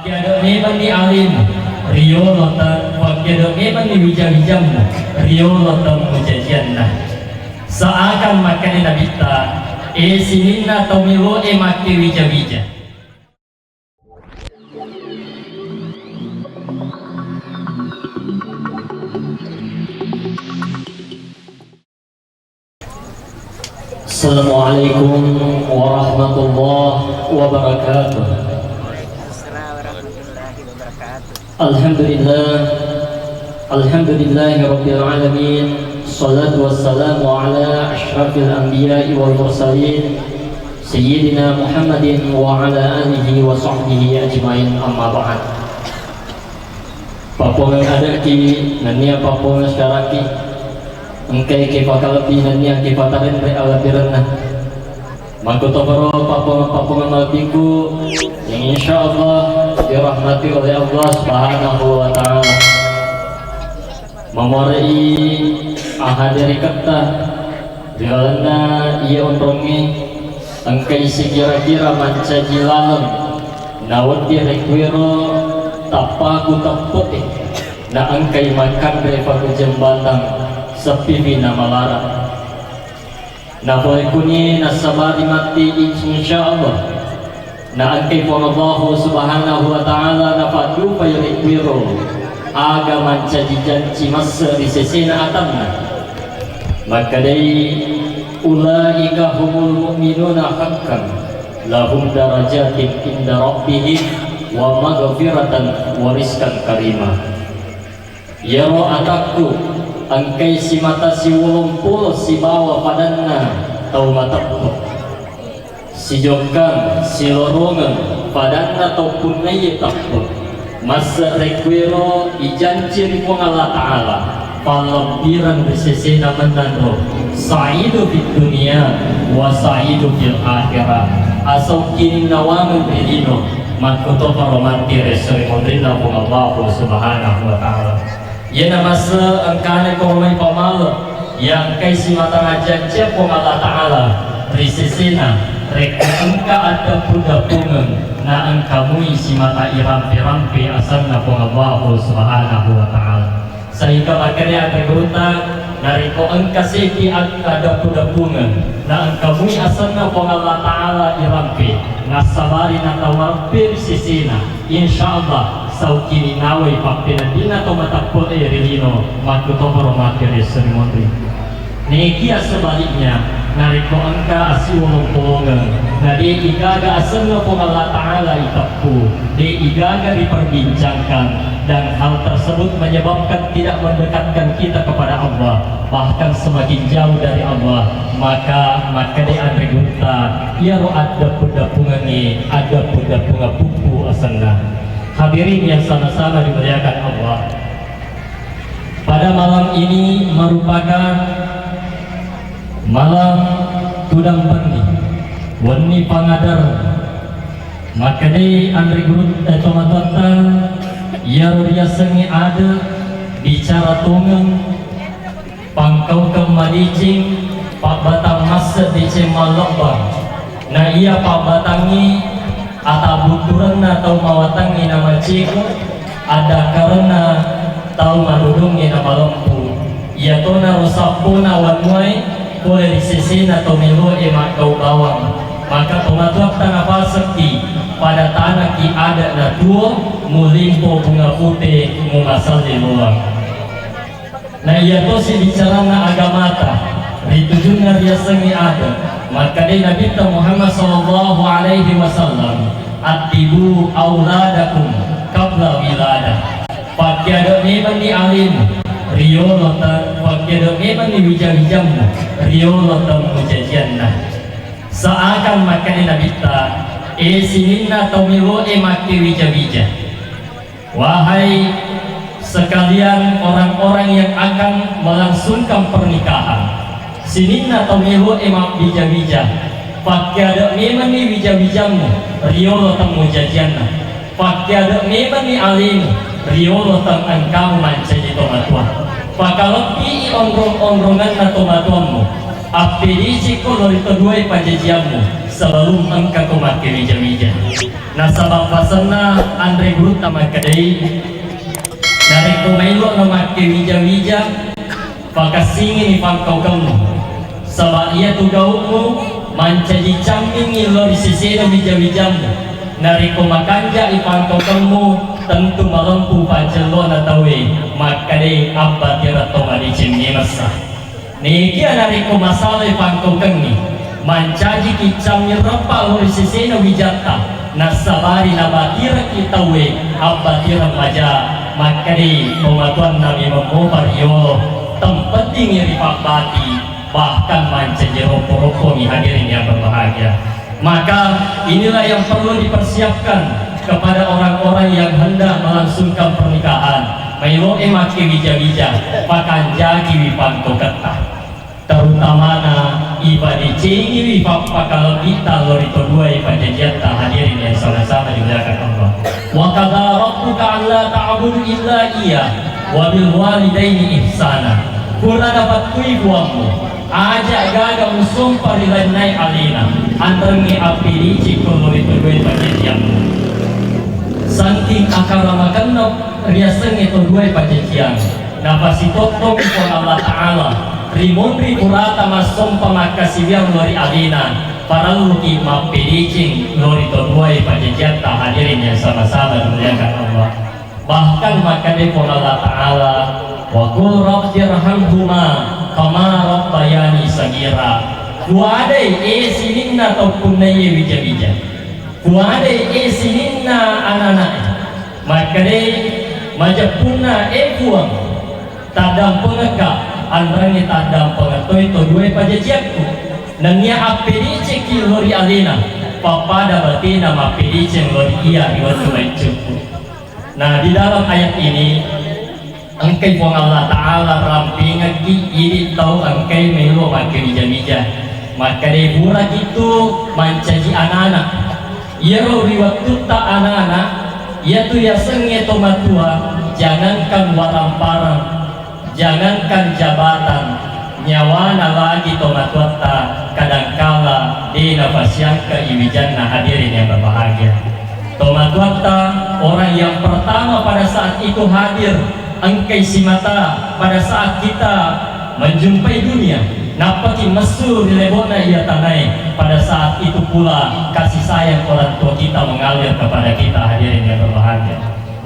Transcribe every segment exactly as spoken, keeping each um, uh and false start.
Pakkiado memenni alemu, riolo ta-, pakkiado memenni wija-wijammu, riolo temmujajianna. Seakan makkeda Nabitta, e sininna tau meloe makke wija-wija. Assalamualaikum warahmatullahi wabarakatuh. Waalaikumsalam warahmatullahi wabarakatuh. Alhamdulillah. Alhamdulillahi rabbil alamin. Salatu wassalamu ala asyrafil anbiya'i wal mursalin, Sayyidina Muhammadin wa ala alihi wa sahbihi ajmain, amma ba'd. Pappuangeng adekki nennia pappuangeng syarakki, engkai ki pakalebbi nennia ki patarenre alebbirenna. Makkutoparo pappuangeng-pappuangeng malebbikku yang insyaallah dirahmati oleh Allah Subhanahu wa Ta'ala. Mamuare'i ahadere ketta ri lalenna iya onrongnge, engkai sikira-kira mancaji laleng, nawedding rekkuero tappaku teppe'e, na engkai makkanre pakujeng batang, seppipi namalara. Napolekkuni nassabari matti, insyaallah. Na engkai Puang Allahu Subhanahu wa Ta'ala napaddupai rekkuero aga mancaji janci masse ri sesena atanna. Makkedai, ulaika humul mu'minuna haqqan, lahum darajatin inda rabbihim wa maghfiratan wa rizqan karima. Iyaro atakku engkai simata siwolong polo sibawa padanna tau mateppe. Sijokkang, silorongeng, padanna tau punnaiye teppe. Masse rekkuero ijanci ri Puang Allah Ta'ala pallebbireng ri sesena mennanro, sa'idu fid dunia wa sa'idu fil akhirah. Asau kininnawangeng ri lino, makkutoparo matti ri esso ri munrinna Puang Allahu Subhanahu wa Ta'ala. Iyana masse engkana koromai pamale, iya engkai simata najancia Puang Allah Ta'ala ri sesena, rekko engka addeppu-deppungeng, na engka mui simata irampe-rampe asenna Puang Allahu Subhanahu wa Ta'ala. Sehingga makanya anre gurutta, narekko engka seddi ad-, addeppu-deppungeng, na engka mui asenna Puang Allah Ta'ala irampe, nassabari natau mareppe ri sesena, Insya Allah, sau kininnawai pappeneddinna to mateppe'e ri lino, makkutoparo makkeda esso ri monri. Nekia sebaliknya, narekko engka assiwolong-wolongeng, na de' igaga asenna Puang Allah Ta'ala iteppu, de' igaga diperbincangkan, dan hal tersebut menyebabkan tidak mendekatkan kita kepada Allah, bahkan semakin jauh dari Allah, maka makkeda anre gurutta, iyaro addeppu-deppungengnge, addeppu-deppungeng puppu asenna. Hadirin yang sama-sama dimuliakan Allah. Pada malam ini merupakan malam tudang benni, wenni pangadareng. Makkedai anre guru, eh, tomatoatta, iyaro riasengnge ade, bicara tongeng, pangkaukeng madeceng, pabbatang masse deceng mallebbang. Na iya pabbatangnge atabutturenna tau mawatangnge namaceko, addakkarenna tau madodongnge namalempu. Iyatonaro sappona wanuae pole ri sesena to meloe maggau bawang. Maka tomatoatta napasekki, pada tanaki adat natuo, mulimpo bunga pute, mumasalli loang. Na iyatosi bicaranna agamata, ri tujunna riasengnge ade, makkedai Nabitta Muhammad sallallahu alaihi wasallam, "Addibu auladakum qabla wiladah." Pakkeade memenni alemu, riolo ta-, pakkeade memenni wija-wijammu, riolo temmujajianna. Seakan makkedai Nabitta, e sininna tau meloe makke wija-wija. Wahai sekalian orang-orang yang akan melangsungkan pernikahan, sininna tau meloe mabbija-bija, pakkeade memenni wija-wijammu riolo temmujajianna, pakkeade memenni alemu riolo teng engkamu mancaji tomatoa. Pakalebbii onrong-onronganna tomatoammu, appedicikko lori to duae pajajiammu sebelum engkako makke wija-wija. Nasaba pasenna anre gurutta makkedai, narekko maelo'no makkewija-wija, pakassingini pangkaukemmu. Saba iyatu gau'mu mancaji cammingngi lao ri sesena wija-wijammu. Narekko makanja'i pangkaukemmu, tentu malempu paccello'na tauwe, makkedai abbatireng to madeceng memessa. Nekia narekko masalai pangkaukengngi, mancajiki cammi reppa lao ri sesena wijatta, nassabari nabatirekki tauwe abbatireng maja, makkedai tomatoanna memeng mopa riyolo, tempeddingngi ripabbati, bahkan mancaji roppo-roppongi, hadirin yang berbahagia. Maka inilah yang perlu dipersiapkan kepada orang-orang yang hendak melangsungkan pernikahan. Maelo'e makkewija-wija, pakanjakiwi pangkauketta. Terutamana ipadecengiwi pappakalebbitta lao ri to duae pajajiatta, hadirin yang sama-sama dimuliakan Allah. Wa qada rabbuka alla ta'budu illa iya wa bil walidaini ihsana. Pura napattui Puammu, aja gaga musompa ri lainnae alena, anrengnge appedecekko lao ri to duae pajajiammu. Sangking akaramakenna riasengnge to duae pajajiang, napasitottongi Puang Allah Ta'ala ri monri purata massompa makkasiwiang lao ri alena, parelluki mappedeceng lao ri to duae pajajiatta, hadirin yang sama-sama dimuliakan Allah. Bahkan makkeda Puang Allah Ta'ala, "Wa qul rabbirhamhuma kama rabbayani saghira." Puadai, e sininna tau punnaiye wija-wija. Puadai, e sininna anana'e. Makkedai majeppunna, "E Puang, taddampengekka, anrengnge taddampengeng toi to duae pajajiakku. Nennia appedecekki lao ri alena, pappada batena mappedeceng lao ri iya ri wettu maiccukku." Nah, di dalam ayat ini, engkai Puang Allah Ta'ala rampingekki idi tau engkai melo makkewija-wija. Makkedai puraki tu mancaji anana. Iyaro ri wettutta anana, iyatu yasengnge tomatua, jangankan warang-parang, jangankan jabatan, nyawana lagi tomatuatta kadangkala de napasiangka i wijanna, hadirin yang berbahagia. Tomatuatta orang yang pertama pada saat itu hadir, engkai simata pada saat kita menjumpai dunia, nappaki messu ri lebo'na iya tanae, pada saat itu pula kasih sayang orang tua kita mengalir kepada kita, hadirin yang berbahagia.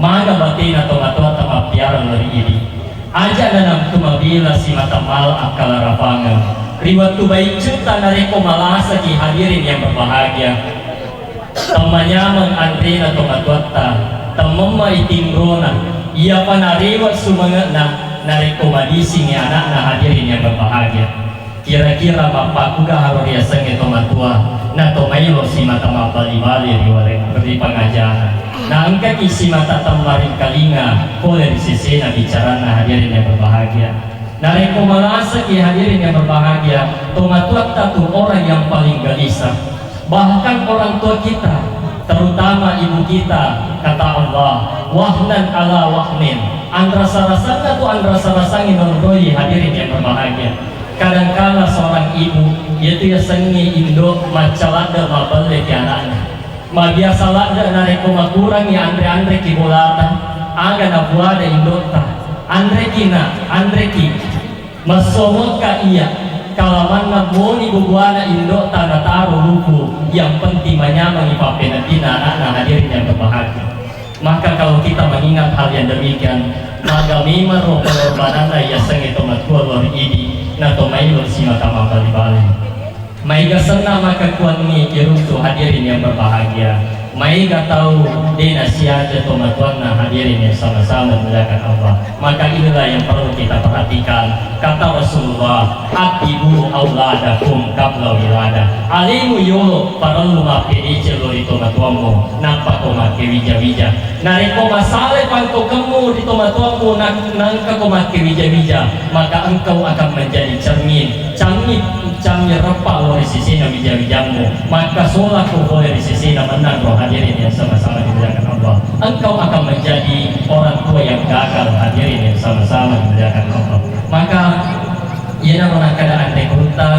Maga batena tomatoatta mappiara lao ri idi. Aja nanamtu mabela simata mala akkalarapangeng. Ri wettu baiccuta narekko malasaki, hadirin yang berbahagia. Temmanyameng anrena tomatoatta, temmemmai tinrona, iyapa narewe sumange'na narekko madisingngi ana'na, hadirin yang berbahagia. Kira-kira mappakkuga haro riasengnge tomatua, na tomaelo simata mabbali-bali ri ware-, ri pangajana. Na engkaki simata temmaringkalinga pole ri sesena bicaranna, hadirin yang berbahagia. Narekko malasaki, hadirin yang berbahagia, tomatuatta tu orang yang paling gelisah. Bahkan orang tua kita, terutama ibu kita, kata Allah, "Wahnan ala wahnin." Anrasa-rasanna tu anrasa-rasangngi nonroi, hadirin yang berbahagia. Kadangkala seorang ibu, iyatu yasengnge indo, macca ladde mabelle ki anakna. Mabiasa ladde narekko makurangngi anre-anreki bolata, aga napuada indotta, "Anreki, Nak, anreki." Massomokka iya, kalamanna moni bubuana indo'ta nataro lupu, yang penting manyamengngi pappeneddinna anakna, hadirin yang berbahagia. Maka kalau kita mengingat hal yang demikian, maga memang ro pengorbananna yasengnge tomatua lao ri idi, na tomaelo simata mabbali-bali. Maega senna makkukuangngi iruntu, hadirin yang berbahagia. Maega tau de nasiaja tomatuanna, hadirin yang sama-sama dimuliakan Allah. Maka inilah yang perlu kita perhatikan. Kata Rasulullah, "Addibu auladakum qabla wiladah." Alemu yolo parellu mappedeceng lao ri tomatuammu, nappako makkewija-wija. Narekko masalai pangkaukemmu ri tomatuammu, na-, naengkako makkewija-wija, maka engkau akan menjadi cermin, cammi, cammi reppa lao ri sesena wija-wijammu. Makkasolako pole ri sesena mennang ro, hadirin yang sama-sama dimuliakan Allah. Engkau akan menjadi orang tua yang gagal, hadirin yang sama-sama dimuliakan Allah. Maka, iyanaro nakkeda anre gurutta,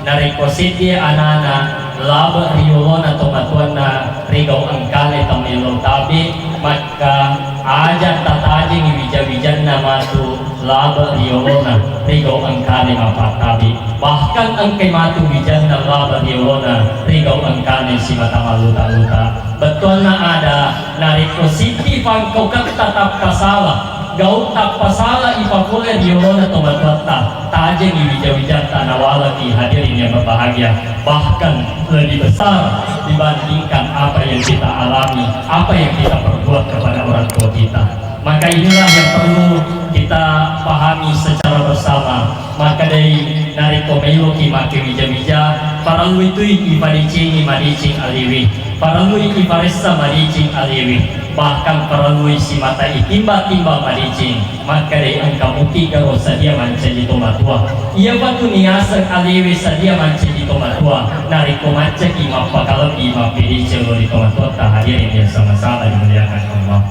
narekko seddi anana, Labe ri yolona tomatoanna rigau engkana tau mello tabe, makka aja tatajengi wija-wijanna matu labe ri yolona rigau engkana mappattabe. Bahkan engkai matu wijanna labe ri yolona rigau engkana simata malluta-luta. Bettuanna ada, narekko siddi pangkauketta tappasala, gau tappasala ipapole ri yolona tomatoatta, tajengi wija-wijatta nawalaki, hadirin yang berbahagia. Bahkan lebih besar dibandingkan apa yang kita alami, apa yang kita perbuat kepada orang tua kita. Maka inilah yang perlu kita pahami secara bersama. Makkedai, narekko meloki make wija-wija, parellui tui ipadecengi madeceng alewe, parellui iparessa madeceng alewe, bahkan parellui simata itimba-timba madeceng. Makkedai, engka mutigaro sadia mancaji tomatua. Iyapatu niaseng alewe sadia mancaji tomatua, narekko maccaki mappakalebbi mappedeceng lao ri tomatuatta, hadirin yang sama-sama dimuliakan Allah.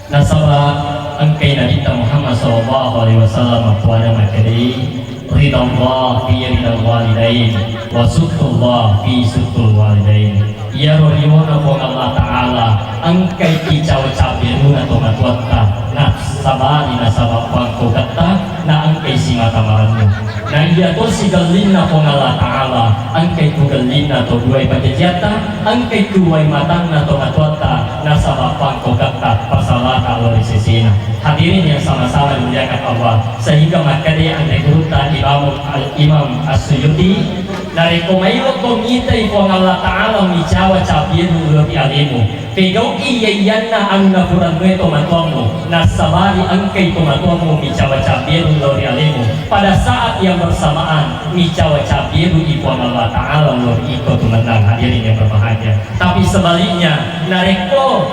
Nasaba engkai Nabitta Muhammad sallallahu alaihi wasallam makkuana makkedai, "Ridallah fi ridal walidain, wa sukhtullah fi sukhtul walidain." Iyaro riona Puang Allah Ta'ala engkai kicawa cabberuna tomatuatta, nasabari nasaba pangkauketta, na engkai simata marennu. Na iya to sigellinna Puang Allah Ta'ala, engkai tu gellinna to duai pajajiatta, engkai tu wai matanna tomatuatta, nasaba pangkauketta pasalata lao ri sesena. Hadirin yang sama-sama dimuliakan Allah, sehingga makkeda anre gurutta Imam Al-, Imam As-Suyuti, narekko mailokko mitai Puang Allah Ta'ala micawa cabbiru lao ri alemu, pegau'i iyayanna anunna purannue tomatuammu, nassabari engkai tomatuammu micawa cabbiru lao ri alemu. Pada saat yang bersamaan, micawa cabbiru i Puang Allah Ta'ala lao ri iko tu mennang, hadirin yang berbahagia. Tapi sebaliknya, narekko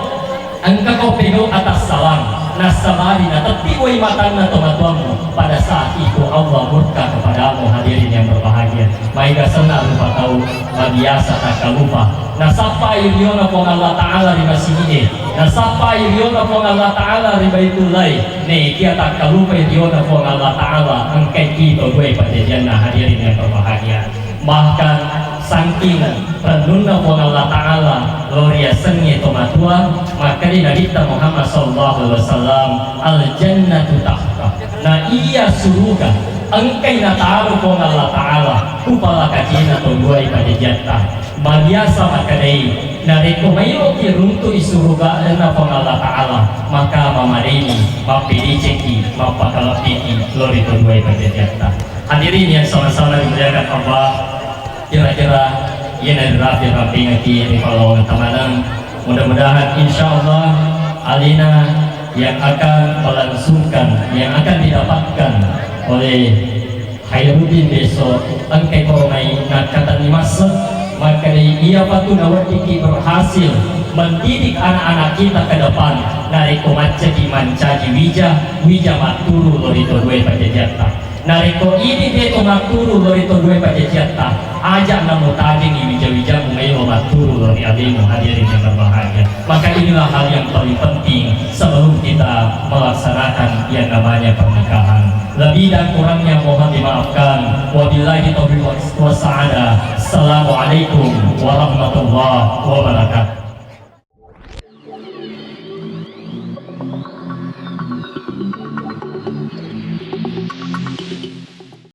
engkako pegau atas salam, nassabari natetti wai matanna tomatuammu, pada saat itu Allah murka kepadamu, hadirin yang berbahagia. Maega senna rupa tau mabiasa takkalupa. Nasappai riona Puang Allah Ta'ala ri masigide, nasappai riona Puang Allah Ta'ala ri Baitullahi, nekia takkalupai riona Puang Allah Ta'ala, engkai kito duai pajajianna, hadirin yang berbahagia. Bahkan saking rennunna Puang Allah Ta'ala lao riasengnge tomatua, makkeda Nabitta Muhammad sallallahu alaihi wasallam, "Al jannatu tahta." Na iya suruga engkai nataro Puang Allah Ta'ala ku palakajina to duai pajajiatta. Mabiasa makkedai, narekko mailoki runtu'i surugaenna Puang Allah Ta'ala, maka mamadaini, mappedecengki, mappakalebbiki lao ri to duai pajajiatta. Hadirin yang sama-sama dimuliakan Allah, kira-kira iyana rirapi-rapingaki ri pallawang tamaneng. Mudah-mudahan, insya Allah, alena yang akan melangsungkan, yang akan didapatkan oleh Khairuddin besok, engkai koromai nakkatenni masse, makkedai, iyapatu naweddikki berhasil mendidik anak-anak kita ke depan, narekko maccaki mancaji wija, wija matturu lao ri to duai pajajiatta. Narekko idi de to matturu lao ri to duai pajajiatta, aja namutajengi wija-wijamu maelo matturu lao ri alemu, hadirin yang berbahagia. Maka inilah hal yang paling penting sebelum kita melaksanakan yang namanya pernikahan. Lebih dan kurangnya mohon dimaafkan. Wabillahi taufiq was-, wassa'adah. Assalamualaikum warahmatullahi wabarakatuh.